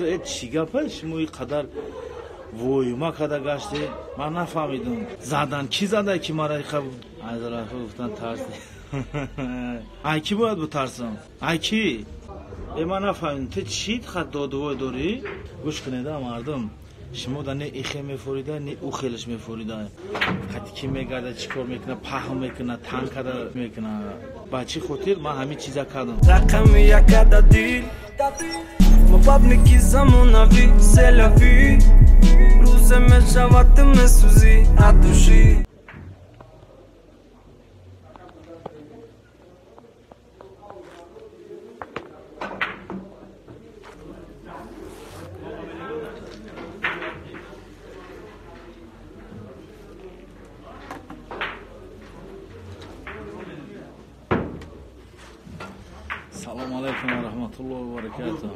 Чӣ гапа шумо ин қадар войма када гаште? Ман нафаҳмидам. Задан кӣ зада ки мара аз гуфтан тарси. Ай кӣ бояд бутарсам? Ай кӣ? Э ман нафаҳмидам. Ту чӣ хат додувой дорӣ? Гӯш кунеда мардум. Шумо да не ихе мефорида, не ӯ хелаш мефорида. Қати кӣ мегарда, чӣ кор мекуна, паҳм мекуна, танг када мекуна. Ба чӣ хотир ман ҳамин чиза кардам? Рақами якада дил мо бабники замонавӣ селяфӣ рӯзе мешавад ту месӯзӣ аз душӣ. Салом алейкум ва раҳматуллоҳи ва баракатуҳ.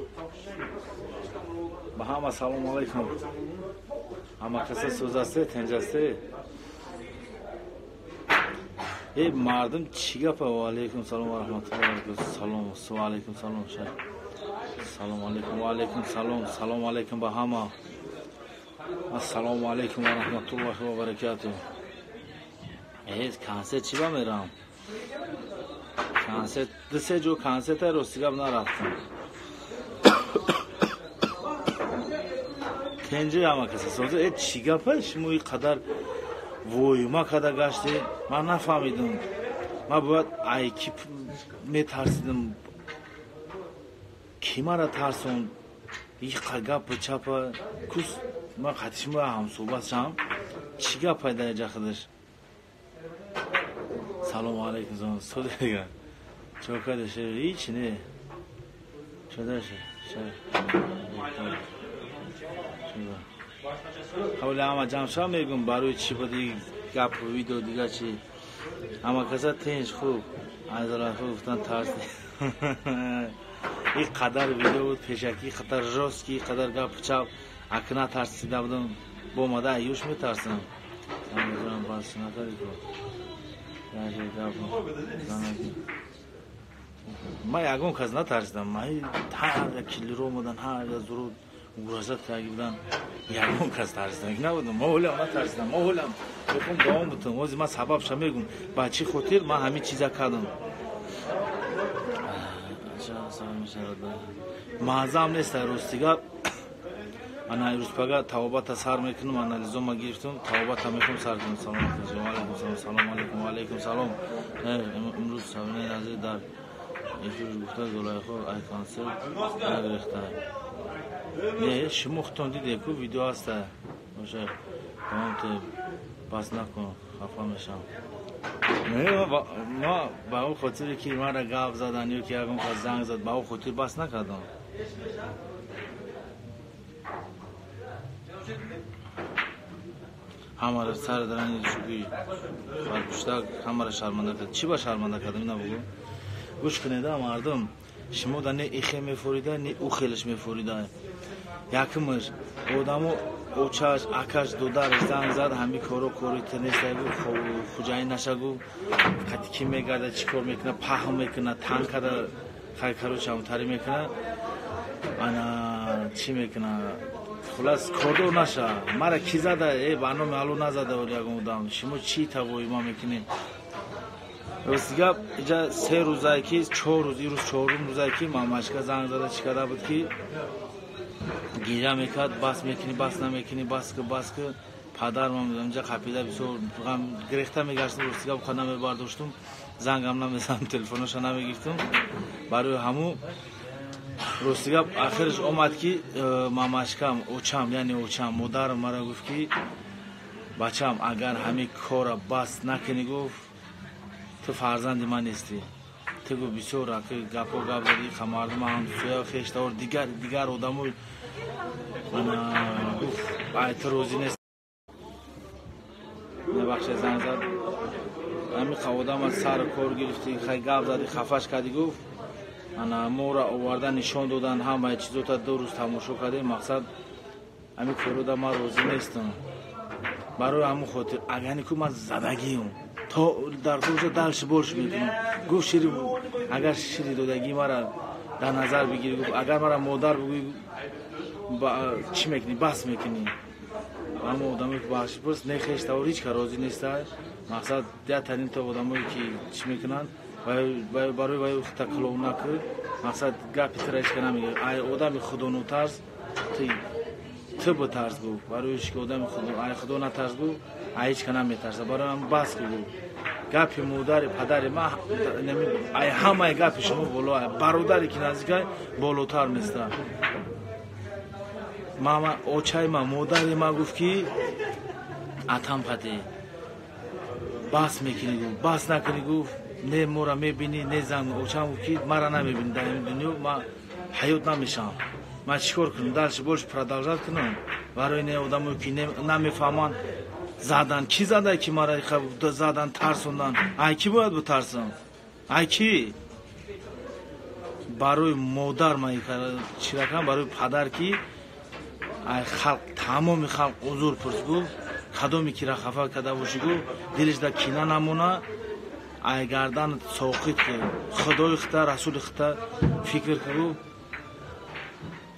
Ба ҳама салом алейкум. Ҳама каса сӯзасте, тенҷасте. Э мардум чӣ гапа? Ва алейкум салом ва раҳматуллоҳи ва баракатуҳ. Салом, ва алейкум салом. Салом алейкум, ва алейкум салом. Салом алейкум ба ҳама. Ассалому алейкум ва раҳматуллоҳи ва баракатуҳ. Э консерт чӣ ба мерам? Консерт ду-се ҷо консерта рости гап нарафтам. Тенҷи ҳама каса соза. Э чӣ гапа шумо ин қадар войма када гаште? Ман нафаҳмидам. Ман бояд ай кӣ метарсидам? Кӣ мара тарсонд? Иқа гапа чапа кус ман қати шумо ҳамсӯҳбат шавам. Чӣ гап пайда ҷа худаш? Салому алейкум. Содига. Чокада шер ҳеч не. Шуда шер. Ҳавли ҳама ҷамъ шава мегум барои чӣ буд ин гап видео дига чӣ. Ҳама каса тинч хуб. Аз рафо гуфтан тарси. Ин қадар видео буд пешакӣ, қадар жёсткий, қадар гап чап. Акна тарсида будам. Бо омада аюш метарсам. Салом бас накарди ку. Ман ягон кас натарсидам. Ман ҳар як килиро омадан, ҳар як зуруд угрозат карда будан. Ягон кас тарсидам набудам. Ман ҳолам натарсидам. Ман ҳолам мехом давом бутам. Ҳозир ман сабабша мегум. Ба чӣ хотир ман ҳамин чиза кардам. Маъзам нест рости гап. Ана рӯзпага тавобата сар мекунам, анализома гирифтам, тавобата мехом сар кунам. Салом алейкум, ва алейкум салом, салом алейкум, ва алейкум салом. Имрӯз Сабинаи Назир дар эфир гуфта Зулайхо ай консерт нагирифта. Не, шумо худтон диде ку видео ҳаста. Боша, тамом те бас накун, хафа мешам. Не, ма ба ӯ хотире ки мара гап задан ё ки ягон кас занг зад, ба ӯ хотир бас накардам. Ҳамаро сар дарани шуки харпуштак ҳамаро шарманда кард. Чӣ ба шарманда кардам ина бугу? Гӯш кунеда мардум, шумо да не ихе мефорида, не ӯ хелаш мефорида. Якумаш одамо очаш, акаш, додараш занг зад, ҳамин коро кори ту неста гу, хуҷаин наша гу, қати кӣ мегарда, чӣ кор мекуна, паҳм мекуна, танг када, хай короче ҳамтарӣ мекуна. Ана чӣ мекуна? Хулас кордор наша. Мара кӣ зада? Э ба номи Алло назада вали ягон одам. Шумо чӣ тавоима мекунед? Рости гап иҷа се рӯзае ки чор рӯз, ирӯз чорум рӯзае ки мамашка занг зада чӣ карда буд ки гиря мекард, бас мекунӣ, бас намекунӣ, бас ку, бас ку. Падарам инҷа қапида бисёр ғам гирехта мегаштам, рости гап ха намебардоштум, зангам намезадам, телефоноша намегирифтум. Барои ҳамун рости гап ахираш омад ки мамашкам, очам, яъне очам, модарам мара гуфт ки бачам, агар ҳамин кора бас накунӣ, гуфт ту фарзанди ман нестӣ. Ту гуфт бисёр аки гапҳо гап задӣ, ха мардум ҳамсоя, хештавор, дигар дигар одамо гуфт ай ту розӣ нест. Мебахшед занг зад. Ҳамин ха одама сари кор гирифтӣ, хай гап задӣ, хафаш кардӣ, гуфт ана моро оварда нишон додан, ҳамаи чизота ду рӯз тамошо кардем. Мақсад ҳамин корода ман розӣ нестам. Барои ҳамун хотир агани ку ман задагиам то дар куҷо дальше больше мекунам. Гуфт шири агар шири додагии мара дар назар бигирӣ, гуфт агар мара модар бигӯӣ, Чӣ мекунӣ? Бас мекунӣ. Ҳама одамое ки бахшиш пурс, не хеш тавор ҳеч кас розӣ неста. Мақсад ятарин то одамое ки чӣ мекунанд, барои вай худта клоун накун. Мақсад гапи тура ҳеч кас намегирад. Ай одами худонотарс ту битарс гуфт. Барои ки одами ай худо натарс гуфт, ай ҳеч кас наметарса. Барои ҳам бас ку гуфт. Гапи модари падари ма ай ҳамаи гапи шумо боло, бародаре ки наздикай болотар места. Мама очаи ма модари ма гуфт ки атам қати бас мекунӣ гуфт, бас накунӣ гуфт, не мора мебинӣ, не зан. Очам гуфт ки мара намебинӣ дар ин дунё, ма ҳаёт намешавам. Ман чӣ кор кунам? Дальше больше продолжать кунам? Барои не одамое ки намефаҳманд задан. Ки зада ки мара задан, тарсондан? Ай ки бояд битарсам? Ай ки? Барои модар ман чиракам, барои падар ки ай халқ, тамоми халқ узур пурс гуфт. Кадоме кира хафа карда бошӣ гуфт, дилаш да кина намона, ай гардан соқит ки худои хита, расули хита фикр ки гуфт.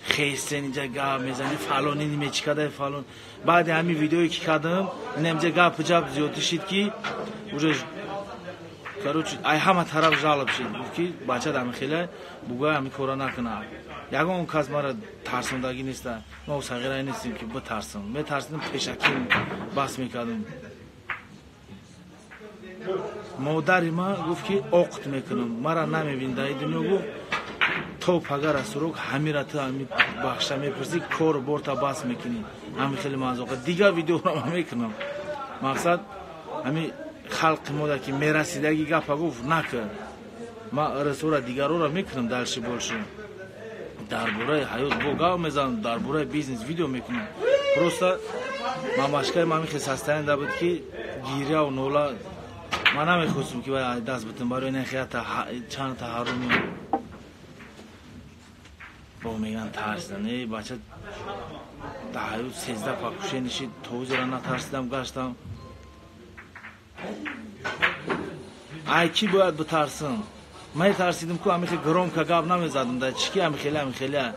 Хестен инҷа гап мезани, фалони нимечи кадай фалон. Баъди ҳамин видеое ки кардам, ина инҷа гапу ҷап зиёдӣ шид ки уже короче ай ҳама тараф жалоб шид. Гуфт ки бача дами хеле бугай ҳамин кора накуна. Ягон кас мара тарсондагӣ неста. Ма сағирае нестем ки битарсам. Метарсидам пешакӣ бас мекардам. Модари ма гуфт ки оқт мекунам, мара намебинӣ дар ин дунё гуфт. То пагара сурук ҳамира ту ҳами бахша мепурсӣ, кору борта бас мекунӣ. Ҳами хеле мазоқа. Дигар видеоро ман мекунам. Мақсад ҳами халқи мода ки мерасидаги гапа гуфт накард. Ман рсора дигарора мекунам дальше больше. Дар бораи ҳаёт бо гап мезанам, дар бораи бизнес видео мекунам. Просто мамашкаи ман ҳамин хел состояние буд ки гиряву нола. Ман намехостам ки вай даст битам барои ин хията чанд та ҳаруми бо меган тарсидан. Эй бача дар ҳаёт 13 пакуше нишид, то ҳозира натарсидам, гаштам. Ай ки бояд битарсам? Ман тарсидим ку ҳамин хел громко гап намезадам, да чӣ ки ҳамин хеле ҳамин хеле.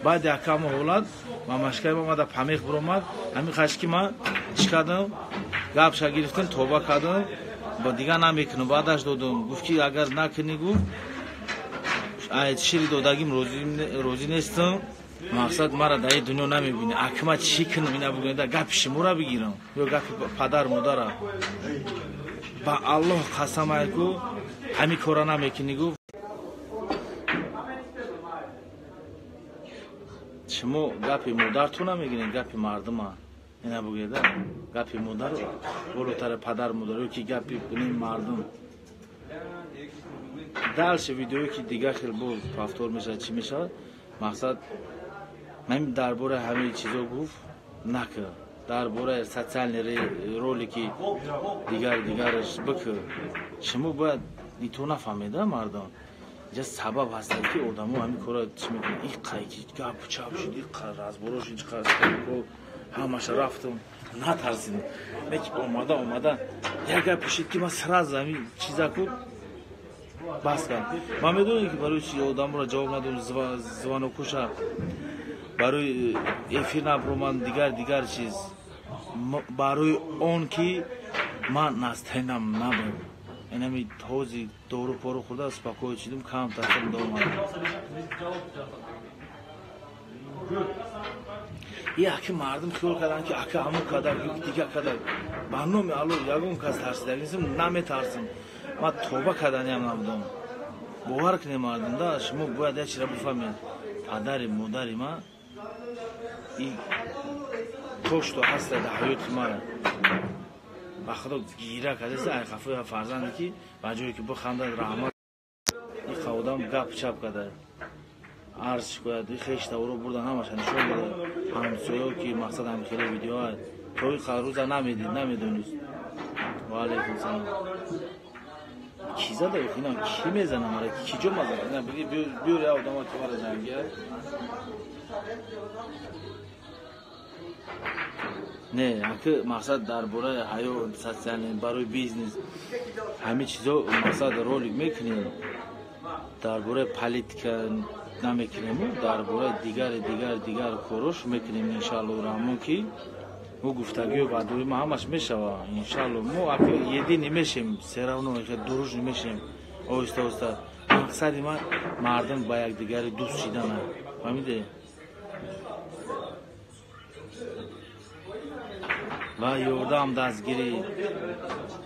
Баъд якама ҳолат мамашкаи ма омада памех биромад, ҳамин хаш ки ман чӣ кардам? Гапша гирифтам, тоба кардам, ба дигар намекунам. Баъдаш додам. Гуфт ки агар накунӣ гуфт, ай шири додагим розӣ нестам. Мақсад мара дар ин дунё намебинӣ. Аки ман чӣ кунам? Ина бигӯям, да гапи шуморо бигирам ё гапи падар модара? Ба Аллоҳ қасам ай ку ҳамин кора намекунӣ гуфт. Шумо гапи модарту намегиред, гапи мардума. Ина бигӯед, гапи модар болотари падар модар ё ки гапи мардум. Дальше видеое ки дигар хел боз повтор мешавад, чӣ мешавад? Мақсад ман дар бораи ҳамаи чизо гуфт накард. Дар бораи социальный ролики дигар дигараш бикар. Шумо бояд ито нафаҳмеда мардум. Инҷа сабаб ҳастад ки одамо ҳамин кора чӣ мекунанд. Иққа ки гапу чап шуд, иққа разборо шуд, иққа ҳамаша рафтам, натарсидам. Леки омада омада як гап шуд ки ман сразу ҳамин чиза ку бас кардам. Ман медонем ки барои чи одамро ҷавоб надодам, звонокуша барои эфир наброман, дигар дигар чиз. Барои он ки ман настроениям набуд. Инами ҳози дору пору хӯрда спокой шидум, камтар хӯрда омадам. Яки мардум хиёл карданд ки ака ҳамун кадар, дигар кадар. Ба номи Аллоҳ ягон кас тарсида нестам, наметарсам. Ман тоба карданиам набудам. Бовар кунед мардум, да, шумо бояд як чизро бифаҳмед. Падари модари ман и то что ҳаста дар ҳаёти ман. Ба худо гира кардааст ай хафои фарзанде ки ба ҷое ки бихандад раҳмат иқа одам гап чап карда. Арз шикоят хештаворо бурдан ҳамаша нишон дода. Ҳамсоё ки мақсад ҳами хеле видеоа то иқа рӯза намедид, намедонист. Ва алайкум салом. Ки зада ина ки мезана мара? Ки ҷо мазана? Ина биги биёр я одама ки мара ҷангия. Не, аки мақсад дар бораи ҳаёт, социальный, барои бизнес ҳамин чизо мақсад ролик мекунем. Дар бораи политика намекунем, дар бораи дигари дигар дигар корош мекунем иншааллоҳ раҳмон, ки мо гуфтагиҳо ваъдои ма ҳамаш мешава иншааллоҳ. Мо едини мешем, всё равно дружный мешем оҳиста оҳиста. Мақсади ман мардум ба якдигари дӯст шидана, фаҳмиде? Ва ёрдам, дастгирӣ.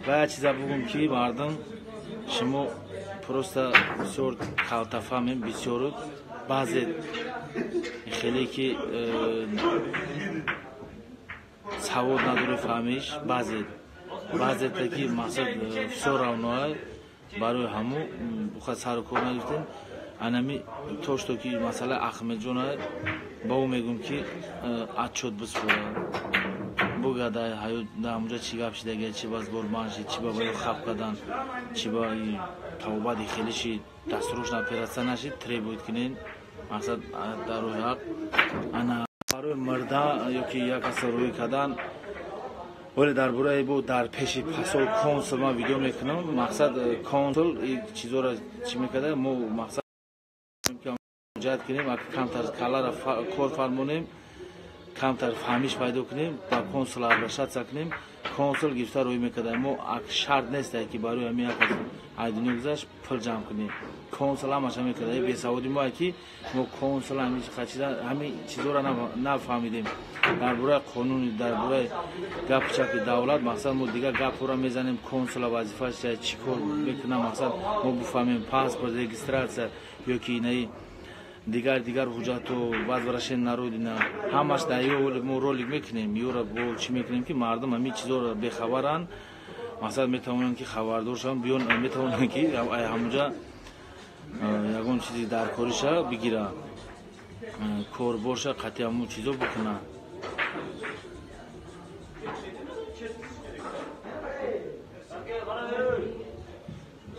Ва як чиза бугум, ки мардум, шумо просто бисёр калтафаҳмем, бисёру баъзе хеле ки савод надори, фаҳмиш, баъзета ки мақсад всё равно барои ҳаму сару кор нагирифтем. Анами то что ки масъала Ахмедҷона, ба ӯ мегӯм, ки отчёт биспора, буга дар ҳаёт дар ҳамуҷа чӣ гап шидага, чӣ ба сборбан шид, чӣ ба баё хаб кардан, чӣ ба тавбади хеле шид, дастрӯшна оператсия нашид, требует кунен, мақсад дар рӯи ҳақ. Ана барои мирда ёки як каса рӯй кардан, вале дар бораи бо дар пеши пасол консул ман видео мекунам. Мақсад консул чизоро чӣ мекарда, мо мақсад муроҷиат кунем, камтар калара кор фармонем, камтар фаҳмиш пайдо кунем, ба консул обращаться кунем, консул гирифта рӯй мекарда. Мо шарт нест, ки барои ҳамин як ай дунё гузашт пул ҷамъ кунем, консул ҳамаша мекарда. Бесаводи мо, ки мо консул ҳамин чизоро нафаҳмидем дар бораи қонуни, дар бораи гапу чапи давлат. Мақсад мо дигар гапҳоро мезанем, консула вазифааш чӣ кор мекунам, мақсад мо бифаҳмем паспорт, регистрация ё ки инаи дигар дигар ҳуҷҷату возвращение на родина, ҳамаш дар ё мо ролик мекунем, ёра бо чӣ мекунем, ки мардум ҳамин чизоро бехабаранд. Мақсад метавонанд, ки хабардор шаванд, биён, метавонанд, ки ҳамуҷа ягон чизи даркориша бигира, корборша қатъи ҳамун чизо бикунад.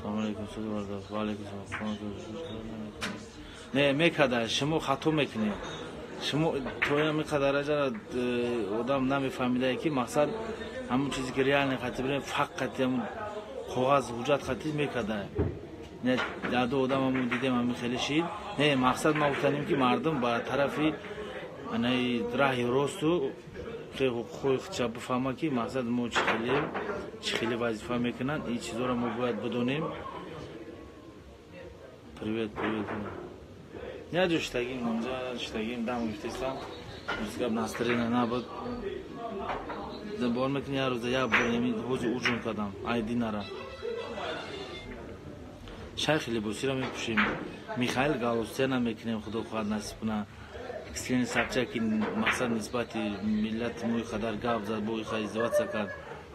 Салому алейкум, ва алейкум салом. Не мекарда, шумо хато мекунед. Шумо то ҳамин дараҷара одам намефаҳмидае, ки мақсад ҳамун чизе ки реально хати бирем, фақат ҳамун коғаз ҳуҷҷат хати мекарда. Не ду одам ҳамун дидем, ҳамин хеле шид. Не, мақсад ма гуфтанем, ки мардум ба тарафи анаи раҳи росту ҳуқуқҳои худша бифаҳма, ки мақсад мо чӣ хелем, чӣ хеле вазифа мекунанд, ин чизоро мо бояд бидонем. Привет, привет. Не ҷо шитагим, онҷа шитагим, дам гирифтестам. Гап настроение набуд. Бор мекунӣ, як рӯза як бор ҳози ужин кардам, ай динара. Шайхи либосиро мепӯшем. Михаил Галустяна мекунем, худо хоҳад насиб кунад. Ксения Собчак, ки мақсад нисбати миллати мо қадар гап зад, бо издеваться кард.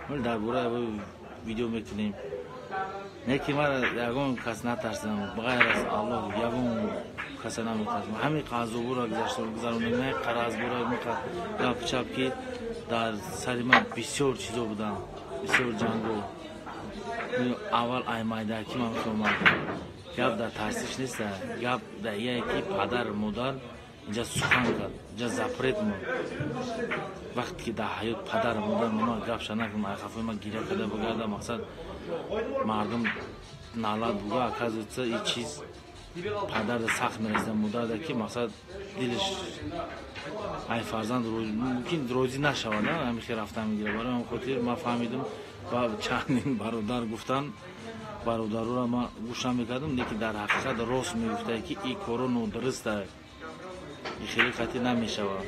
Дар бораи видео мекунем. Не ки мара ягон кас натарсидам, ғайр аз Аллоҳ ягон каса наметарсам. Ҳамин азобуро гузаронем, не қаразбуро, гапу чап, ки дар сари ман бисёр чизо буданд, бисёр ҷанго. Аввал ай майдаки ман омад. Гап дар тарсиш нест, гап дар ие ки падар модар инҷа сухан кард, инҷа запрет монд. Вақте ки дар ҳаёт падар модар ман гапша накунам, ай хафои ман гиря карда бигарда, мақсад мардум налат буга, оказывается, и чиз падарда сахт мерасида, модарда, ки мақсад дилиш ай фарзанд мумкин розӣ нашавад, ҳамин хел рафта мегира. Барои ҳамин хотир ман фаҳмидум, ба чандин бародар гуфтан, бародароро ман гӯш намекардам, лекин дар ҳақиқат рост мегуфтае, ки ин коро нодуруста, ин хеле қатъӣ намешавад.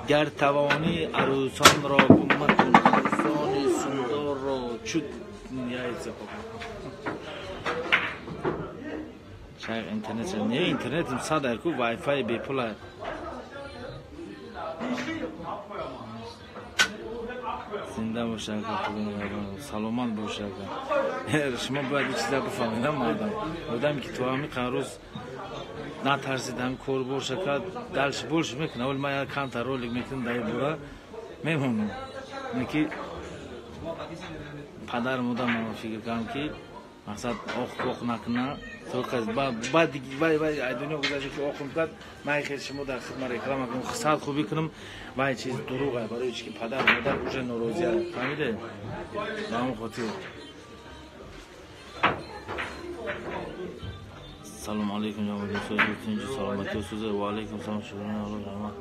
Гар тавонӣ, арӯсонро гум макун, арӯсони сундорро чуд яйца. Шайх, интернет не, интернетим садай ку, вайфай бепула. Зинда боша, саломат боша. Шумо бояд ин чиза бифаҳмед, мардам. Одаме ки то ҳамин рӯз натарсид, ҳамин кор боша кард, дальше больше мекунад. Вале ман як камтар ролик мекунам дар ин бора, мемонам. Ки падар модар ман фикр кардам, ки мақсад ох-ох накуна. Баъд вай ай дунё гузашта, ки охум кард, ман хел шумо дар хидмат реклама кунам, сад хубӣ кунам, вай чиз дурӯғ ай, барои чи ки падар модар уже норозӣ ай, фаҳмиде? Ба ҳамон хотир. Ассалому алайкум ҷамоат дӯстон, саломатӣ сӯза. Ва алайкум салом, шукрона Аллоҳ раҳмат.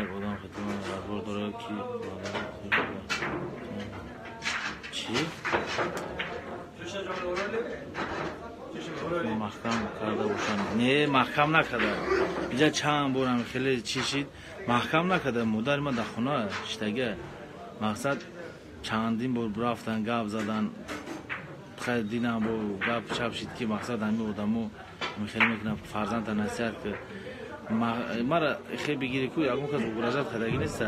Як одам хатиман разбор дорад ки чӣ маҳкам карда бошанд. Не, маҳкам накарда. Инҷа чанд борам хеле чӣ шид, маҳкам накарда. Модари ман дар хона шитага. Мақсад чандин бор рафтан, гап задан, хай динам бо гап чап шид ки мақсад ҳамин одамо хеле мекунанд, фарзандта насиҳат ки мара хе бигири ку ягон кас угрожать кардагӣ нест,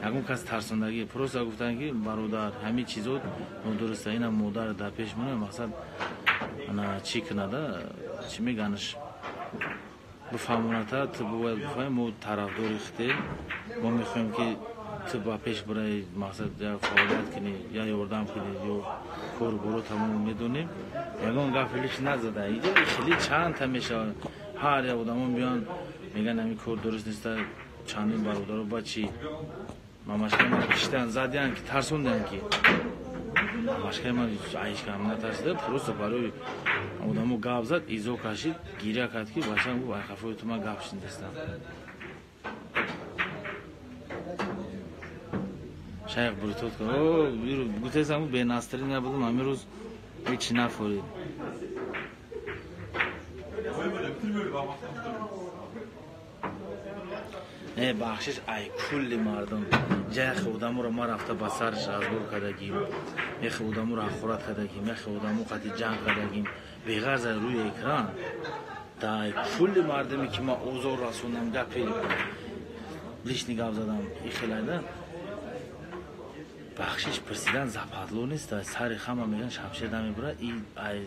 ягон кас тарсондагӣ. Просто гуфтанд ки бародар, ҳамин чизо нодуруста, ина модар дар пеш мона, мақсад ана чӣ кунада, чӣ меганаш бифаҳмоната, ту бояд бифаҳми, мо тарафдори худем, мо мехоҳем ки ту ба пеш барои мақсад я фаъолият кунӣ, я ёрдам кунӣ, ё кору боро тамом медонем. Ягон гап лиш назада. Иҷа хеле чандта мешавад, ҳар як одамон биён мегӯянд ҳамин кор дуруст неста, чандин бародаро ба чӣ мамашкаи ман киштан задиян ки тарсондиян ки мамашкаи ман ҳеҷкам натарсида, просто барои одамо гап зад, изо кашид, гиря кард ки бачам гуфт ай хафои ту ман гап шунидастам. Шайх буритот гуфтесам бенастрӣ набудам, ҳамин рӯз ҳеҷ нафорид. Не, бахшиш ай кулли мардум. Яхе одаморо ма рафта ба сарш разбор кардагим, яхе одаморо ҳақорат кардагим, яхе одамо қати ҷанг кардагим, беғарз аз рӯи экран. Да ай кулли мардуме ки ма озор расондам, гапи лишний гап задам, ихелайда бахшиш пурсидан западло нест. Сари хама мегӯянд шамшер намебурад. И ай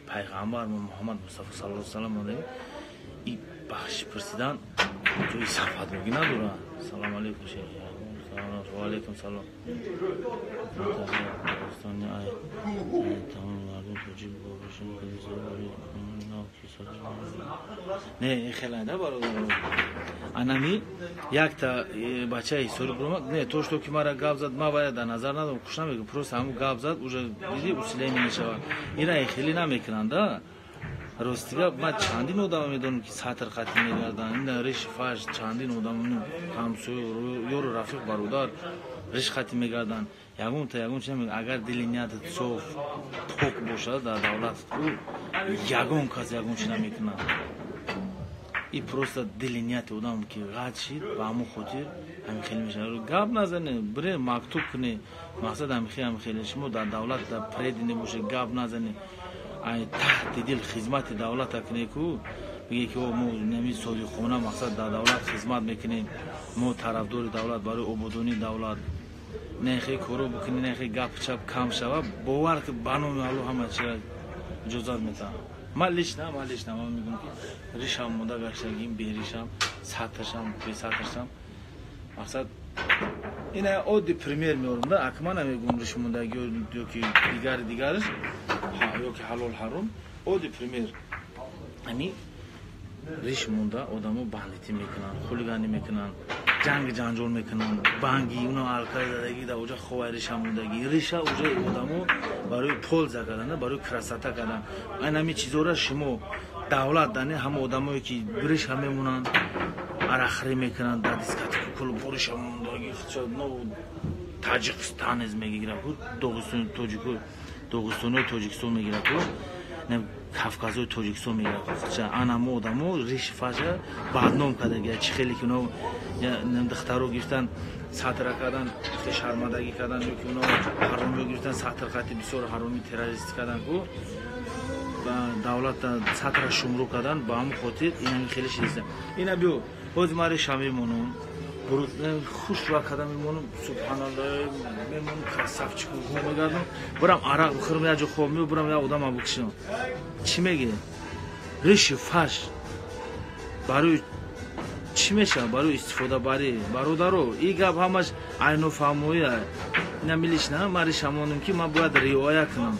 пайғамбар Муҳаммад Мустафо саллаллоҳу алайҳи васаллам монда и бахшиш пурсидан ҷои западлогӣ надорад. Салому алайкум шейх. Ва алайкум салом. Не, хеле бародар. Анами якта бачаи ҳисори буромад. Не, то что ки мара гап зад, ма вая дар назар надорам, хуш намекунам. Просто ҳамун гап зад, уже диди усиление мешавад. Ира хеле намекунанд, да? Рости гап, ман чандин одама медонам ки сатр қатӣ мегарданд. Ина риши фаш чандин одам ҳамсоя, ёру рафиқ, бародар риш қатӣ мегарданд. Ягонта ягон чи намегӯянд. Агар дили ниятат соф пок бошад дар давлатат ку ягон кас ягон чи намекунад. И просто дили нияти одам ки ғат шид, ба ҳамон хотир ҳамин хеле мешавад. Гап назане, бире мактуб кунӣ, мақсад ҳамин хеле ҳамин хеле. Шумо дар давлат дар преди небошед, гап назане. Ай таҳти дил хизмати давлата кунӣ ку бигӣ ки мо нами содиқона мақсад дар давлат хизмат мекунем, мо тарафдори давлат барои ободонии давлат. Нехе коро бикунӣ, нехе гап чап кам шава, бовар ки ба номи Аллоҳ ҳама чиро иҷозат метаҳам. Ман лично ман мегӯям ки ришам монда гаштагим, беришам, сатршам, бесатршам. Мақсад ина оддӣ пример меорам, да, акма намегӯям риш мондагӣ ё ки дигари дигараш, ё ки ҳалол ҳаром. Оддӣ пример ҳамин риш монда одамо бандитӣ мекунанд, хулиганӣ мекунанд, ҷанги ҷанҷол мекунанд, банги уно алкай задагӣ дар оҷа ховай риша мондагӣ. Риша уже одамо барои польза кардан, барои красота кардан. Айн ҳамин чизора шумо давлат дане ҳама одамое ки риша мемонанд, арақхӯрӣ мекунанд, дар дискотека клуб риша мондагӣ, Таҷикистанез мегирад ку, тоҷико Доғистонои Тоҷикистон мегирад ку, Кавказои Тоҷикистон мегирад ку. Ана мо одамо риш фаша бадном кардагия. Чӣ хеле ки уно духтаро гирифтан сатра кардан, шармандагӣ кардан, ё ки уно ҳаромиё гирифтан сатр қати бисёр ҳароми террористӣ кардан ку, давлат сатра шумру кардан. Ба ҳамон хотир ин хеле шидиста. Ина биё ҳозир ман риша мемонам, хуш ва карда мемонам, субҳаналлоҳ мемонам, красавчик мегардам, бурам арақ бихӯрам, як ҷо хоб мео, бурам як одама бикушам. Чӣ мегӯ? Риши фаш барои чӣ мешавад? Барои истифодабарӣ. Бародаро, ин гап ҳамаш айнофаҳмоӣ. Ина милиш на, ман риша монам ки ман бояд риоя кунам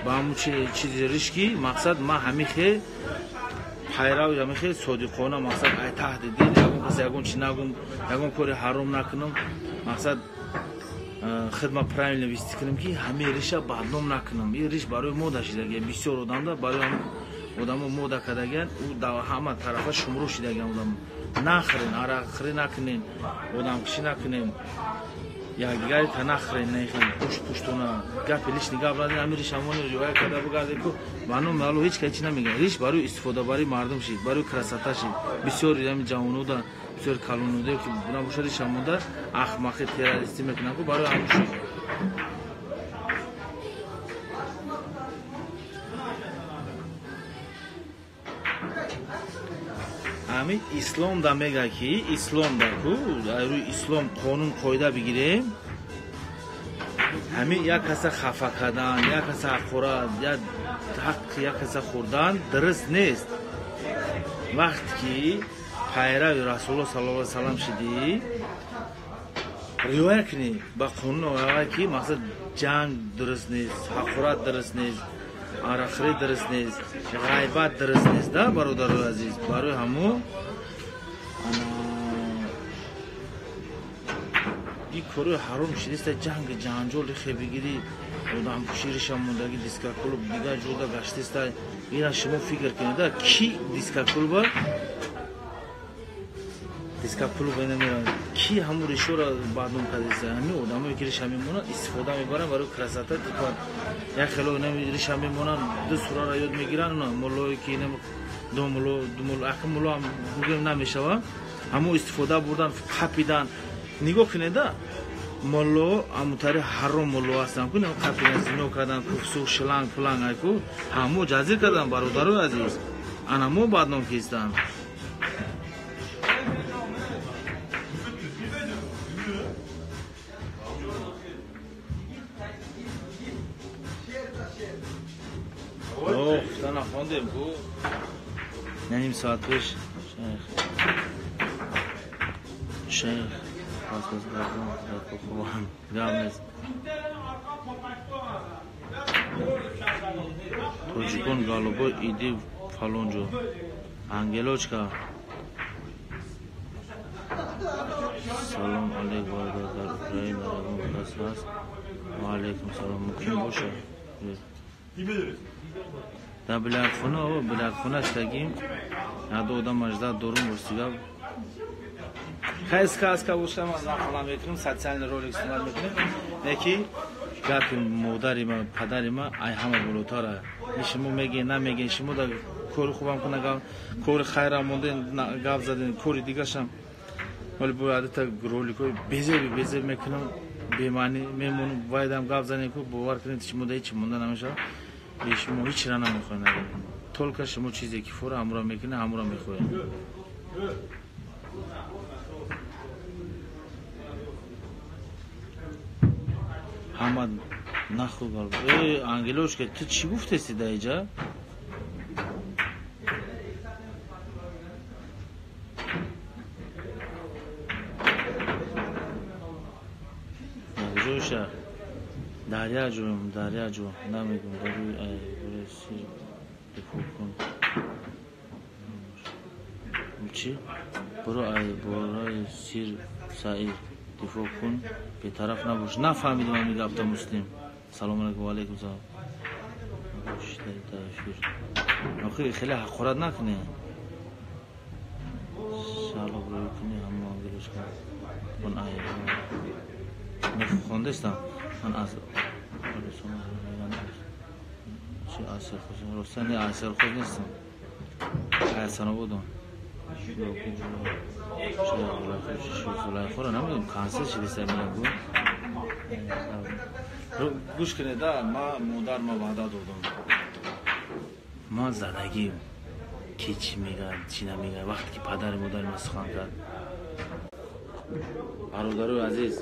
ба ҳамун чизи риш ки мақсад ман ҳамин хел пайрав, ҳамин хел содиқона мақсад ай таҳти дил ягон кас ягон чи нагум, ягон кори ҳаром накунам. Мақсад Хидма правильно вести кунем, ки ҳамаи риша бадном накунам. Ин риш барои мода шидагия, бисёр одамда барои одамо мода кардагиян, ӯ дар ҳама тарафа шумрӯ шидагиян одам. Нахӯрен, арақхӯрӣ накунем, одамкушӣ накунем, якдигари та нахӯрен, нехӯрен, пушт пуштона, гапи лишний гап назанем, ҳамин риш ҳамони риоя карда бугардем, ку ба номи Аллоҳ ҳеҷ кас чӣ намегӯяд. Риш барои истифодабарии мардум шид, барои красота шид. Бисёри ҳамин ҷавонода, бисёри калонода, ки набошад риш ҳамонда ахмақи террористӣ мекунанд, ку барои ҳамон шид. Ҳамин ислом да мега, ки ислом да ку рӯи ислом қонун қоида бигирем, ҳамин як каса хафа кардан, як каса ҳақорат, як ҳаққи як каса хӯрдан дуруст нест. Вақте ки пайрави Расулуллоҳ саллаллоҳу алайҳи васаллам шидӣ, риоя кунӣ ба қонун ояе, ки мақсад ҷанг дуруст нест, ҳақорат дуруст нест, арақхӯрӣ дуруст нест, ғайбат дуруст нест, да, бародарои азиз. Барои ҳамо ин корои ҳаром шидиста, ҷанги ҷанҷоли хебигирӣ, одамкушӣ, риша мондагӣ, дискоклуб дигар ҷода гаштиста. Ина шумо фикр кунед, да, ки дискоклуба ина меравад, ки ҳамун ришоро бадном кардиста? Ҳамин одамое ки риша мемонанд, истифода мебаранд барои красота, типа як хело ина риша мемонанд, ду сураро ёд мегиранд, муллое ки ина ду мулло, ду мулло, ака мулло ҳам гӯем намешавад, ҳамун истифода бурдан, қапидан. Нигоҳ кунед, да, мулло ҳамутари ҳаром мулло ҳастанд, ку қапидан, зино кардан, куфсу, шланг пуланг, айку ҳамо ҷазир кардан, бародарои азиз. Ана мо бадном кистанд. Гуфта нахондем, ку ним соат пеш шейх гап нест. Тоҷикон голубой, иди фалонҷо. Ангелочка, салом алейк, бародар, дар Украина ягон кас ҳаст? Ва алейкум салом, мумкин боша дар билярдхона? О, билярдхона шидагим, яду одам аждат дорум, ростигап хай сказка боша, ман нақла мекунам, социальный ролик снимать мекунем. Неки гапи модари ма, падари ма ай ҳама болотара. Шумо мегӯед, намегӯед, шумо да кори хубам куна гап, кори хайрам монден гап заден, кори дигашам. Вале бояд адата роликҳои безеби безеб мекунам, бемаънӣ мемонам, вайдам гап занем, ку бовар кунед, шумо да ҳеҷ монда намешавад. Бе шумо ҳеҷ ра намехоҳем. Только шумо чизе ки фора ҳамура мекунед, ҳамура мехоҳем. Ҳама нахӯ. Э, Ангелочка, ту чӣ гуфтеси дар иҷа? Ҷойша дар як ҷоем, дар як ҷо намегӯм. Дарӯи сир дифоъ кун. Чӣ? Буро ай бораи сир саид дифоъ кун, бетараф набош. Нафаҳмидам ҳамин гапта. Муслим, салому алайкум. Ва алайкум салом. Эфир охи хеле ҳақорат накунӣ, шалоб рӯй кунӣ. Ҳамо ангелочка он ай хондестам ман аз чи аз Серхоз. Роста не, аз Серхоз нестам, Ҳасанободам. Зулайхоро намедонам, консерт шидиста мегӯ. Гӯш кунед, да, ма модар ма ваъда додам, ман задагим, ки чӣ мегӯяд, чӣ намегӯяд. Вақте ки падари модари ман сухан кард, бародарои азиз,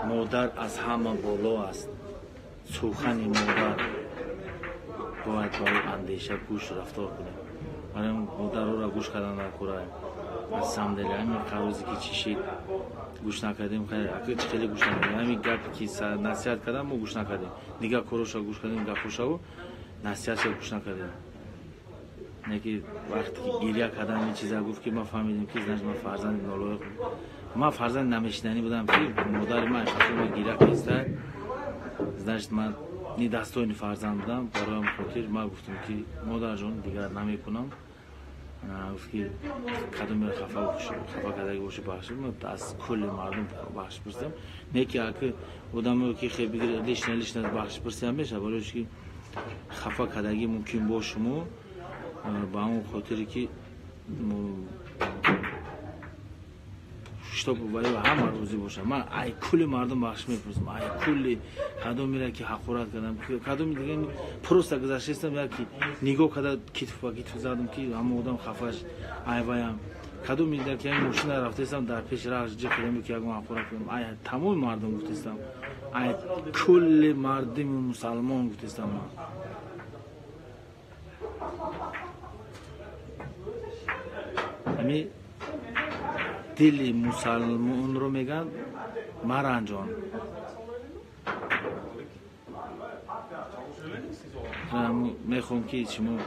модар аз ҳама боло аст. Сухани модар бояд ба ӯ андеша, гӯш, рафтор кунем. Барои модароро гӯш кардан дар кора. Аз самом деле ҳамин қарозе ки чишид, гӯш накардем. Чи хеле гӯш накардем, ҳамин гапе ки насиҳат кардам, мо гӯш накардем. Дигар короша гӯш кардем, гапошаву насиҳатша гӯш накардем. Не ки вақте ки гиря кардан, ин чиза гуфт, ки ман фаҳмидем, ки значит ман фарзанди нолоиқ. Ман фарзанд намешиданӣ будам, ки модари ман хафа гира киста. Значит, ман недостоин фарзанд будам. Барои хотир ман гуфтам, ки модарҷон, дигар намекунам. Гуфт, ки кадоме хафа кардаги боши, бахшид. Ман аз кулли мардум бахшиш пурсидам. Не ки аки одамо ки хе бигир лично лично бахшиш пурсиям меша, барои ки хафа кардагӣ мумкин бошуму, ба он хотире ки чтоб ваё ҳама розӣ бошад. Ман ай кулли мардум бахшиш мепурсам, ай кулли кадомеро ки ҳақорат кардам, кадоми дига просто гузаштаистам, яки нигоҳ карда китф ба китф задам, ки ҳама одам хафаш ай ваям. Кадоми дига ки мошина рафтаистам, дар пеши раҳш ҷиқ кардам, ки ягон ҳақорат кардам, ай тамоми мардум гуфтаистам, ай кулли мардуми мусалмон гуфтаистам ман. Ҳами дили мусалмонро мегӯянд маранҷон. Мехоҳам, ки шумо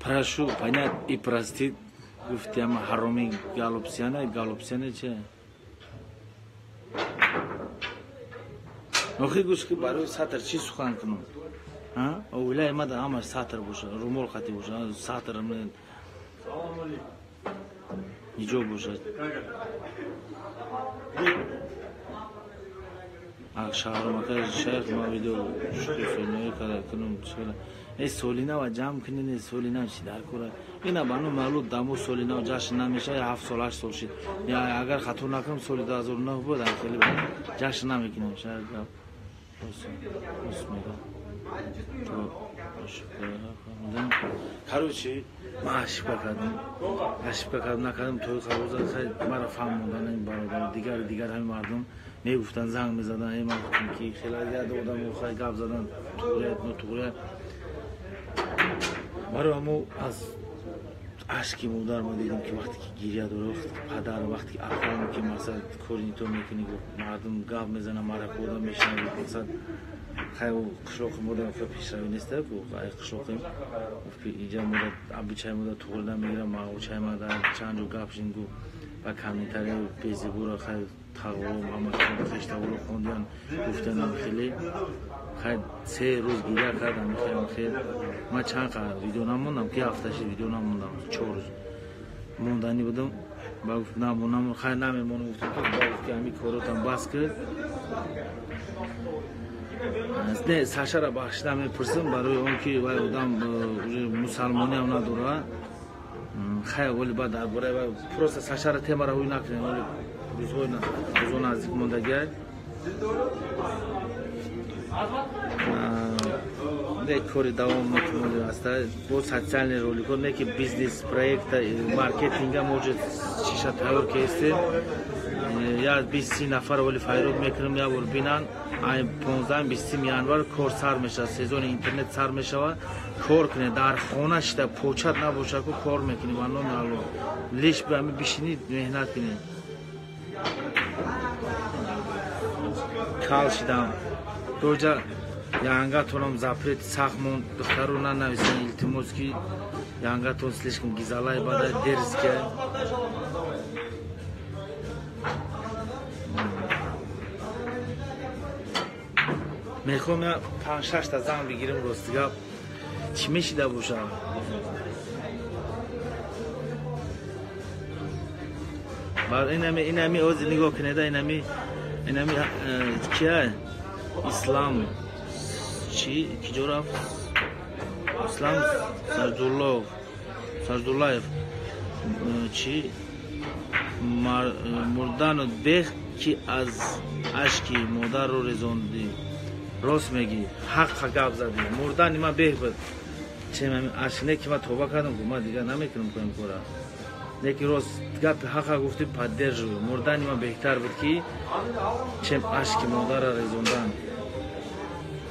прошу понять и простить, гуфтиам ҳароми галопсиана галопсиана че. Охи гӯш, ки барои сатр чӣ сухан кунам? Оилаи мада ҳамаш сатр боша, румол қатӣ боша, сатр ҳиҷоб бошад. Шаҳромака шайх, ма видео шуки солинави кара кунум чила. Э солинава ҷамъ кунед, э солинав чи дар кора? Ина бану маълум дамо солинав ҷашн намеша, 7 сол 8 сол шид. Я агар хато накунам, соли 2009 буд, хеле ҷашн намекунем. Шаҳр гап. Рост мега. Короче, ман ошибка кардам. Ошибка кардам, накардам, тои қароза хай мара фаҳмондан ин бародар, дигар дигар ҳамин мардум мегуфтанд, занг мезаданд, э ман гуфтам, ки хеле яд одам хай гап задан, туғрият, нотуғрият. Барои ҳамо аз ашки модар ма дидам, ки вақте ки гиря дора, вақте ки падар, вақте ки афам, ки мақсад кори нито мекунӣ, мардум гап мезанад, марака одам мешунавӣ, мақсад хай қишлоқи мода хай пешравӣ неста ку, ай қишлоқи гуфт, ки иҷа мода абичай мода туғри намегирам, мағучай мада чанд ҷо гап шин гу ба комментария безебура хай тағво ҳама хештаворо хондиан гуфтанам хеле хай 3 рӯз гиря кардам хел хел. Ман чанд видео намондам, ки ҳафташи видео намондам, 4 рӯз монданӣ будам. Ба гуфт намонам, хай намемонам, гуфтам, ки ба гуфт, ки ҳамин коротам бас кард. Не, Сашара бахшида мепурсам, барои он ки вай одам уже мусалмониам надорад. Хай оли баъд дар бораи вай просто Сашара темара ҳуй накунем, оли рӯзҳои рӯзо наздик мондагиай. Не кори давом мекунем аста бо социальный роликҳо, не ки бизнес проекта, маркетинга может чиша тайёр кестем. Я 20 нафар оли файрод мекунем, я бор бинан. Ай 15-20 январ кор сар мешавад, сезони интернет сар мешавад. Кор кунед, дар хона шида почат набошад, ку кор мекунӣ ба номи Аллоҳ. Лиш ба ҳами бишинӣ, меҳнат кунед. Кал шидам. Доҷа янгатонам запрет сахт монд, духтаро нанависен, илтимос, ки янгатон слишком гизалай бада дерзкая. Мехоҳам я 5-6 та зан бигирам, рости гап. Чӣ мешида бошад? Бар инами ози нигоҳ кунед, инами кия? Ислам чӣ киҷо рафт? Ислам Саҷдуллов, Саҷдуллаев чӣ мурдану бех, ки аз ашки модарро резондӣ. Рост мегӣ, ҳаққа гап задӣ. Мурдани ман беҳ буд. Чем ашк не ки ман тоба кардам, ман дигар намекунам ин кора. Не ки рост гапи ҳаққа гуфтӣ, поддерживаю. Мурдани ман беҳтар буд, ки чем ашки модарро резондан.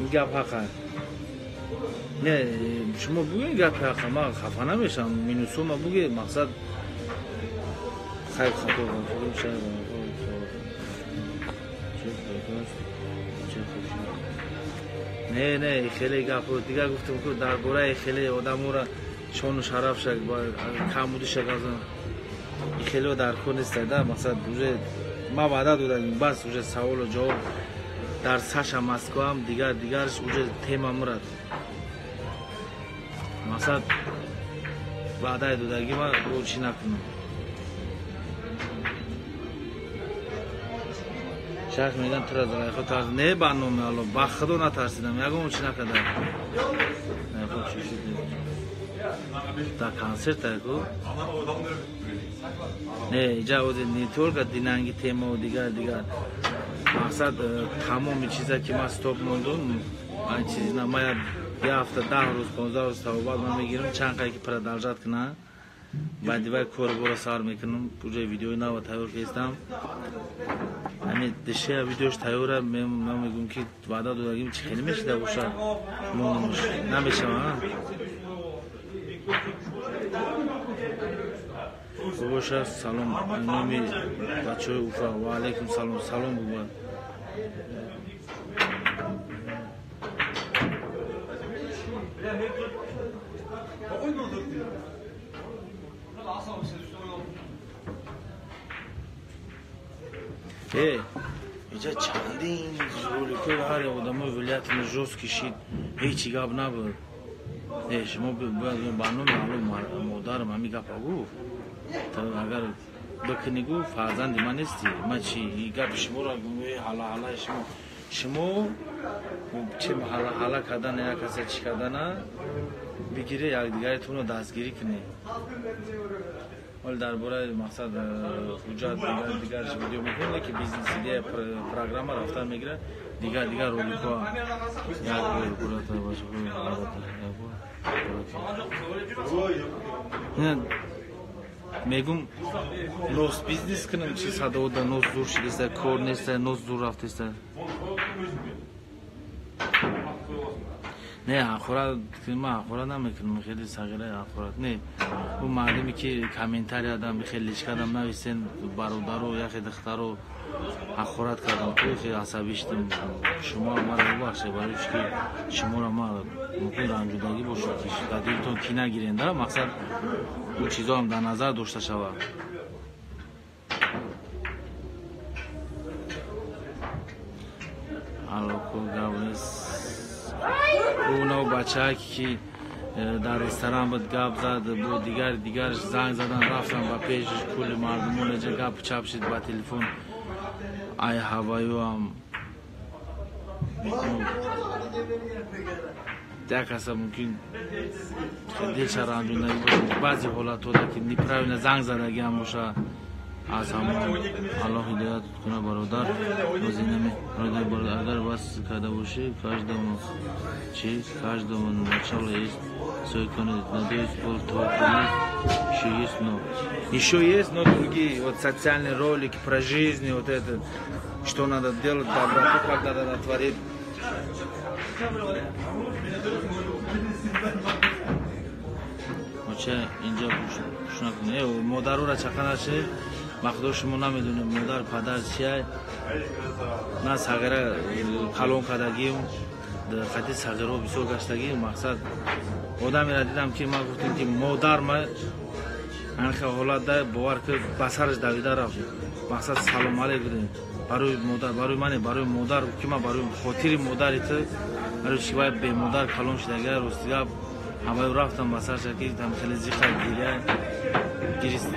Ин гап ҳаққа. Не, шумо бугӯед гапи ҳаққа, ман хафа намешавам. Минусо ма бугӯед, мақсад хайр хато. Не, не, хеле гап дигар гуфтам, ки дар бораи хеле одаморо шону шарафша камбудиша газан. Хеле дар кор нест да, мақсад уже ма ваъда додам, бас уже саволу ҷавоб дар Саша Москваам, дигар дигарш уже тема мурад. Мақсад ваъдаи додагӣ ма чӣ накунам. Шахс мегӯянд тура Зулайхо тарс не, ба номи Алло, ба Худо натарсидам, ягон чӣ накардам. Дар консерт ку не, иҷа ози не только динанги темаву дигар дигар, мақсад тамоми чиза ки ман стоп мондум, ман чизи на, ман як ҳафта 10 рӯз 15 рӯз тавобат ман мегирам, чанд қай ки продолжать кунам, баъди вай кору бора сар мекунам, уже видеои нава тайёр кестам. Ҳамин дишея видеош тайёра, ман мегӯям ки ваъда додагим чи хеле мешида боша, монумш намешава. Боша, салом номи бачаҳои Уфа, ва алайкум салом, салом буба. Иҷа чандин роликҳои ҳар як одамои вилоятини жёсткий шид, ҳеҷ гап набуд. Шумо бояд ба номи Алло, модарам ҳамин гапа гуфт. Агар бикунӣ, гуфт, фарзанди ман нестӣ. Ман чи гапи шуморо ҳала ҳалаи шумо, шумо чи ҳала ҳала кардан, як каса чӣ кардана бигире, якдигаретонро дастгирӣ кунед. Ҳол дар бораи мақсад ҳуҷҷат дигар дигарш видео мекунем, ки бизнес идея программа рафтан мегирад, дигар дигар роликҳо як мегум, нос бизнес кунам, чи садода нос зур шидеста, кор неста, нос зур рафтеста. Не, ҳақорат ман ҳақорат намекунам, хеле сағира ҳақорат не. Ӯ мардуме ки комментария дам, хеле личкадам нависен, бародаро, яхе духтаро ҳақорат кардам, то хеле асабӣ шудам. Шумо маро бубахшед, барои чӣ ки шуморо ман мумкин ранҷудагӣ бошад, ки дар дилтон кина гирен, да, мақсад ӯ чизоам дар назар дошта шавад. Алло, гап нест. Ӯ бачаак ки дар ресторан буд, гап зад, бо дигар дигарш занг задан, рафтам ба пеши кулли мардумон, эҷа гап чап шид ба телефон. Ай ҳаваюам як каса мумкин дилша ранҷондагӣ бошад, баъзе ҳолатҳода ки неправильно занг задагиам боша. Аз ҳамон Аллоҳ ҳидоят куна, бародар. Агар бас карда бошӣ, каждому чи каждому начало есть свой конец. Надеюсь, пол твой конец еще есть, но еще есть, но другие вот социальные ролики про жизнь, вот это, что надо делать, доброту как надо натворить. Оча инҷа гӯш накунед, модарура чақа нашед. Ба худо шумо намедонед модар падар чия. Ман сағира калон кардагим, хати сағиро бисёр гаштагим. Мақсад одамеро дидам ки ман гуфтем ки модар ма ҳамин ҳолат да, бовар ки ба сараш давида рафт. Мақсад салом алейк будем барои модар, барои мане, барои модар ки ман барои хотири модари ту, барои чи вай бемодар калон шудага. Рости гап ҳамаю рафтам ба сарша ки там хеле зиқа гиря гирист,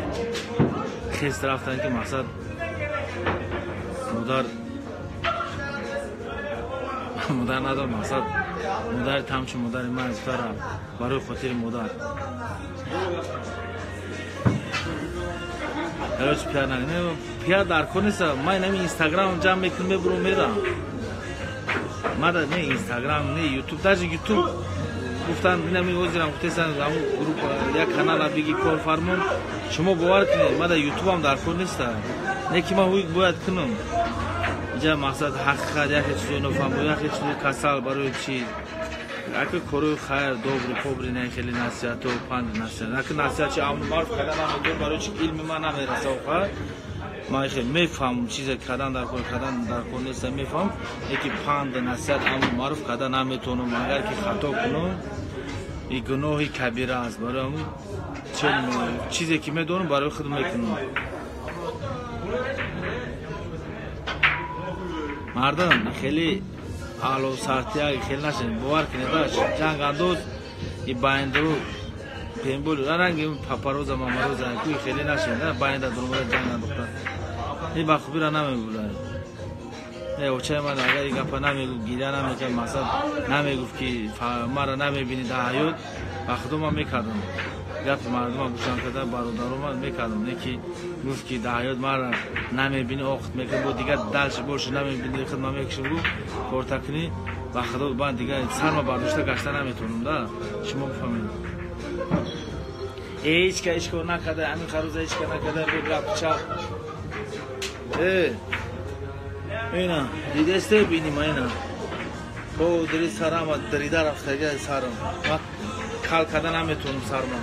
хест рафтан ки мақсад модар модар надор, мақсад модари тамчу модари ман гуфта рафт барои хотири модар. Короче, пиар накунед, пиар дар кор нест. Ман инами инстаграм ҷамъ мекунам, мебурам, мерам. Мада не инстаграм, не ютуб, даже ютуб гуфтан инами ҳозирам гуфтесан ҳамун группа як канала биги корфармон. Шумо бовар кунед, мада ютубам дар кор неста. Не ки ман ҳуй бояд кунам. Инҷа мақсад ҳақиқат, яке чизои нофаҳмо, яке чизои касал барои чи. Ака корои хайр, добри, побри, не хеле насиҳато, панд насиҳат. Ака насиҳат чи амру маъруф кардан намедонам, барои чи илми ман намераса охар. Ман хеле мефаҳмам чизе кардан дар кор, кардан дар кор неста, мефаҳмам, леки панд насиҳат амру маъруф кардан наметавонам. Агар ки хато кунам, И гуноҳи кабира аст. Барои ҳамун чизе ки медонам барои худ мекунам. Мардам хеле аълосартия хеле нашед, бовар кунед, ҷангандоз и баиндру пембол ранги папароза мамароза ку хеле нашед, баинда дурмада ҷанг андохта. И ба хубира намегӯяд. Очаи ман агар и гапа намегуфт, гиря намекард, мақсад намегуфт ки мара намебинӣ дар ҳаёт, ба худо ман мекардам. Гапи мардума гӯшам карда, бародарома мекардам. Не ки гуфт ки дар ҳаёт мара намебинӣ, охт мекунӣ, бо дигар дальше больше намебинӣ, худ ман мекушам, гуфт корта кунӣ, ба худо ман дигар сарма бардошта гашта наметавонам да. Шумо бифаҳмед. Ҳеҷ ка ҳеҷ кор накарда, ҳамин харуза ҳеҷ ка накарда, бо гап чап. Ина, дидесте бини ма ина. Бо дри сарама дрида рафтага сарам. Ма кал карда наметавонам сарма.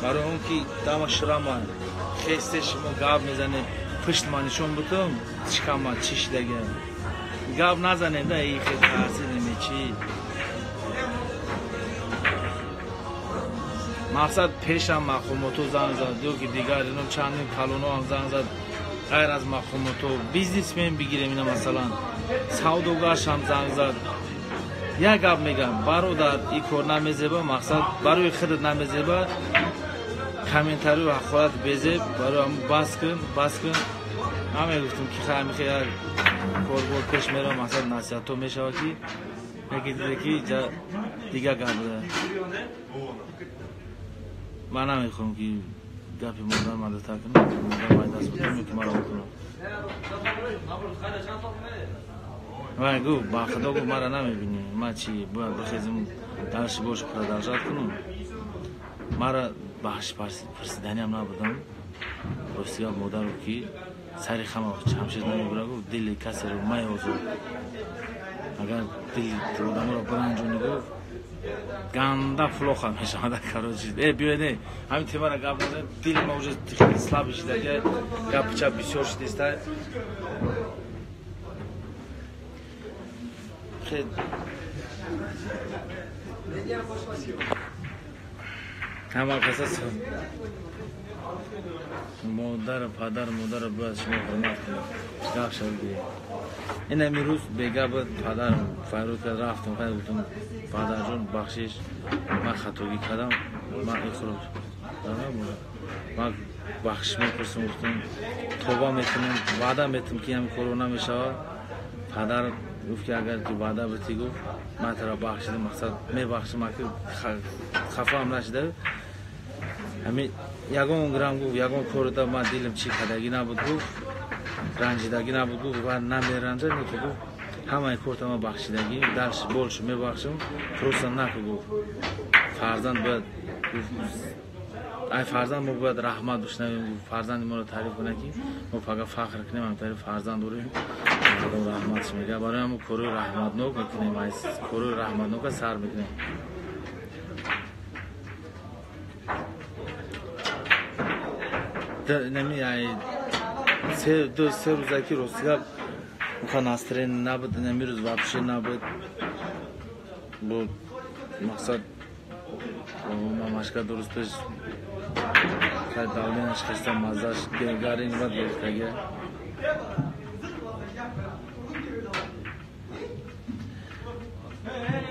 Барои он ки дама ширама. Хесте шумо гап мезанед, пушт ма нишон бутам, чикама чӣ шидага. Гап назанед да, и хел тарсидем чӣ. Мақсад пешам мақомоту занг зад, ё ки дигар ино чандин калоно ҳам занг зад. Ғайр аз мақомоту бизнесмен бигирем ина масалан, савдогарш ҳам занг зад. Як гап мегам, бародар, и кор намезеба, мақсад барои худат намезеба, комментарию ҳақорат безеб, барои ҳамун бас кун, бас кун. Ман мегуфтам ки хай мехе як корбор пеш меравам, мақсад насиҳатҳо мешавад ки яке дида ки ҷа дигар гап буда. Ман намехоҳам ки гапи модар мадата кунам, модар май даст бутам ки маро бикунам. Вай гуфт, ба худо гуфт, мара намебинӣ. Ман чӣ бояд бихезам, дальше больше продолжать кунам. Мара бахшиш пурсиданиам набудам. Рости гап модар гуфт ки сари хама ҳамшир намебура, гуфт дили касеро майозор. Агар дили одаморо биранҷонӣ, гуфт ганда плохо мешавад, короче. Биёед, не, ҳамин темара гап назанем, дили ма уже хеле слабый шида, гапи чап бисёр шидиста. Ҳама каса модар, падар, модарро бояд шумо ҳурмат кунед. Гап шавад гиред. Ин ҳамин рӯз бегаба падарам файруд кард, рафтам, хай гуфтам, падарҷон, бахшиш, ман хатогӣ кардам, ман ихроҷ ман бахшиш мепурсам, гуфтам тоба мекунам, ваъда метам ки ҳамин корро намешавад. Падар гуфт ки агар ки ваъда битӣ, гуфт ман туро бахшидам, мақсад мебахшам, ки хафаам нашида. Ҳамин ягон грамм, гуфт, ягон корда ман дилам чӣ кардагӣ набуд, гуфт ранҷидагӣ набуд, гуфт ва намеранҷад, ки гуфт ҳамаи корта ман бахшидагӣ, дальше больше мебахшам, просто наку, гуфт фарзанд бояд, ай фарзанд мо бояд раҳмат бишнавем, гуфт фарзанди моро таъриф кунад ки мо фақат фахр кунем, ҳам таъриф фарзанд дорем, мардум раҳматш мегӯяд. Барои ҳамон корои раҳматнок мекунем, ай корои раҳматнока сар мекунем. Нами ай се рӯза ки рости гап уха настроение набуд, нами рӯз вообще набуд. Бо мақсад мамашка ду рӯз пеш хай давленаш хаста, маззаш гарин бад гирифтага.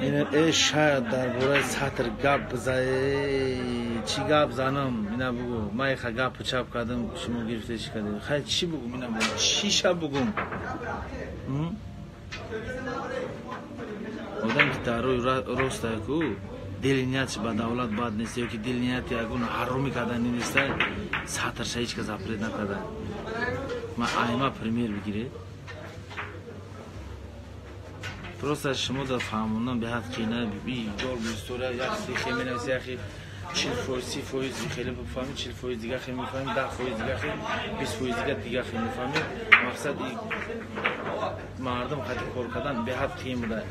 Ин шояд дар бораи сатр гап бизае, чӣ гап занам, ина бугу. Ман иха гапу чап кардам, шумо гирифта чӣ кардем. Хай чӣ бугум, ина бугу, чӣ ша бугум? Одам ки дар рӯи ростае ку, дили ниятш ба давлат бад нест, ё ки дили нияти ягон ҳаромӣ кардани неста, сатрша ҳеҷ кас запрет накарда. Ман айма пример бигиред. Просто шумо дар фаҳмондан беҳад қина, долго история, як хе менависи, яхе 40%, 30% хеле бифаҳмӣ, 40% дига хе мефаҳмӣ, 10% дига хе, 20% дига хе мефаҳмӣ. Мақсад мардум қати кор кардан беҳад қиин буда.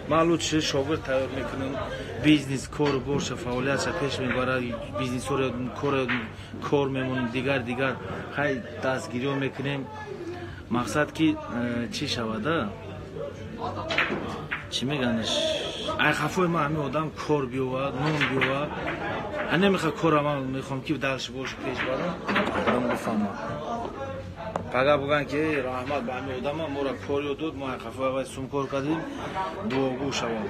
Ман лучше шогирд тайёр мекунам, бизнес кору борша фаъолиятша пеш мебарад, бизнесҳоро кор мемонам, дигар дигар хай дастгириҳо мекунем. Мақсад ки чӣ шавада? Чӣ меганаш? Ай хафои ман ҳамин одам кор биёвад, нон биёвад. Ҳа намехоҳ кора, ман мехоҳам ки дальше бош пеш барам, одам бифаҳмад. Пага буган ки раҳмат ба ҳамин одама, моро кор ёд дод, мо ай хафои аввал сум кор кардем, дуогӯ шавам.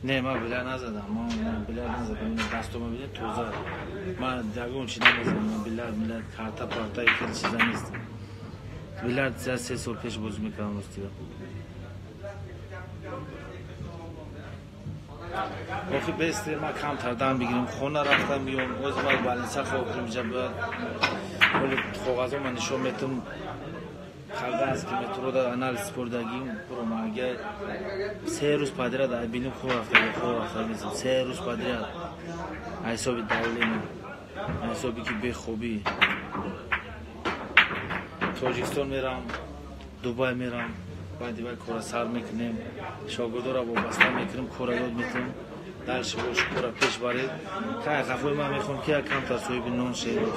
Не, ман билярд назадам, ман билярд назадам, дастома бинед тоза. Ман ягон чи намезанам, ман билярд, милярд, карта, парта, хеле чиза нест. Билярд 3 сол пеш бозӣ мекардам ростига. Охи бестре ман камтар дам бигирам, хона рафтам миём, оз ман больница хоб кунам, иҷа бояд ҳоли коғазо ман нишон метам. Халдански метрода анализ спордагим, бурома агар 3 рӯз подряд ай биним хоб рафтага, хоб рафтага нестам. 3 рӯз подряд ай ҳисоби давление, ай ҳисоби ки бехобӣ. Тоҷикистон мерам, Дубай мерам, баъди вай кора сар мекунем, шогирдора вобаста мекунем, кора ёд метем, дальше бош кора пеш баред. Кай хафои ман мехоҳам ки як камтар соҳиби нон шеър.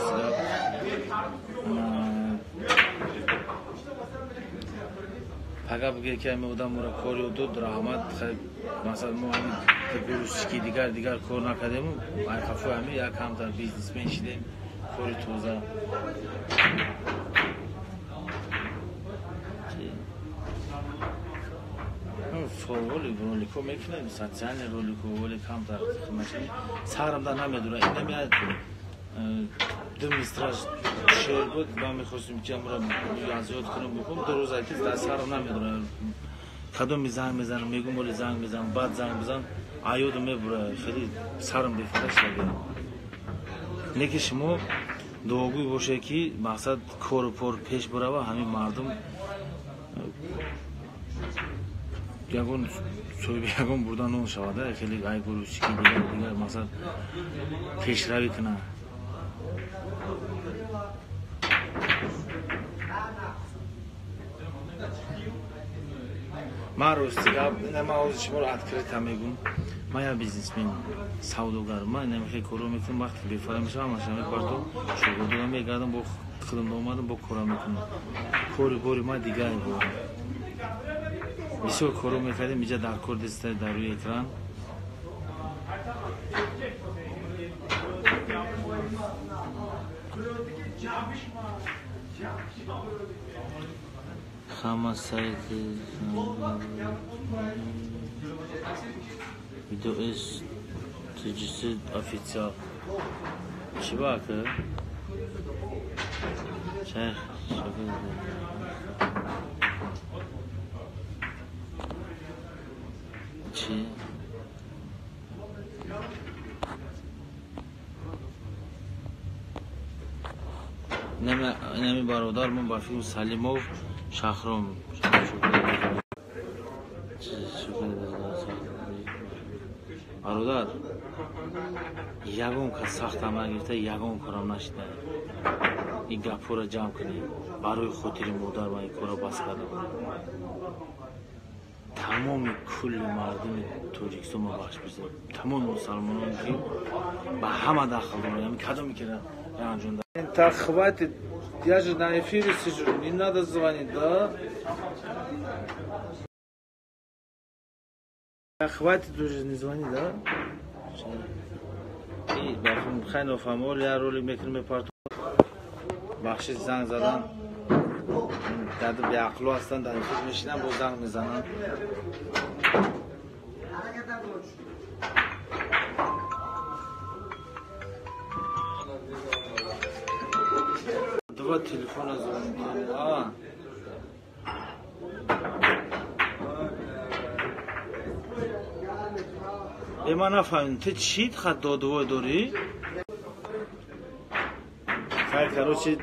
Пага буге ки ҳамин одам моро кор ёд дод, раҳмат. Масалан мо ҳамин грузчики дигар дигар кор накардему, ай хафои ҳамин як камтар бизнесмен шидем, кори тоза. Фолли ролико мекунем, социальный ролико, вале камтар сарам да намедура. Инам як ду мистраш шеър буд, ман мехостем ки амро аз ёд кунам, бихонам. 2 рӯз ки дар сарам намедура. Кадоми занг мезанам, мегӯм оли занг мезанам, баъд занг бизан, аёдам мебура, хеле сарам бефара шуда. Не ки шумо дуогӯй бошед ки мақсад кору пор пеш бурава, ҳамин мардум ягон соҳиби ягон бурда нон шавад, хеле ай грузчики дигар дигар мақсад пешравӣ кунад. Ман рости гап, ман ҳозир шуморо открыто мегӯм, ман як бизнесмен, савдогар, ман намехе коро мекунам, вақте бефара мешавам, ҳамаша мепартом, шогирдона мегардам, бо худам омадам, бо кора мекунам. Кори бори ман дигаре буд. Бисёр коро мекардем, иҷа дар кор деста дар рӯи экран. Хама сайти видео эс TGC официал. Чӣ бака? Шайх чӣ? Нами бародар ман ба филм Салимов Шахром. Бародар, ягон кас сахтам нагирифта, ягон корам нашида. Ин гапҳоро ҷамъ кунед. Барои хотири модар ман ин корро бас кардам. Тамоми кулли мардуми Тоҷикистон ма бахш бизем. Тамоми мусалмонон ки ба ҳама дахл доранд, ҳамин кадоме ки ранҷонда. Так, хватит, я же на эфире сижу, не надо звонить, да? Хватит уже, не звони, да? И хай нофаҳмо, я ролик мекунем, мепартом. Бахшиш занг задан. Дада беақло ҳастанд, дар эфир мешинанд, боз занг мезананд. Два телефона звонит. А. Ман нафаҳмидам, ту чӣ хат додувой дорӣ? Хайр, короче.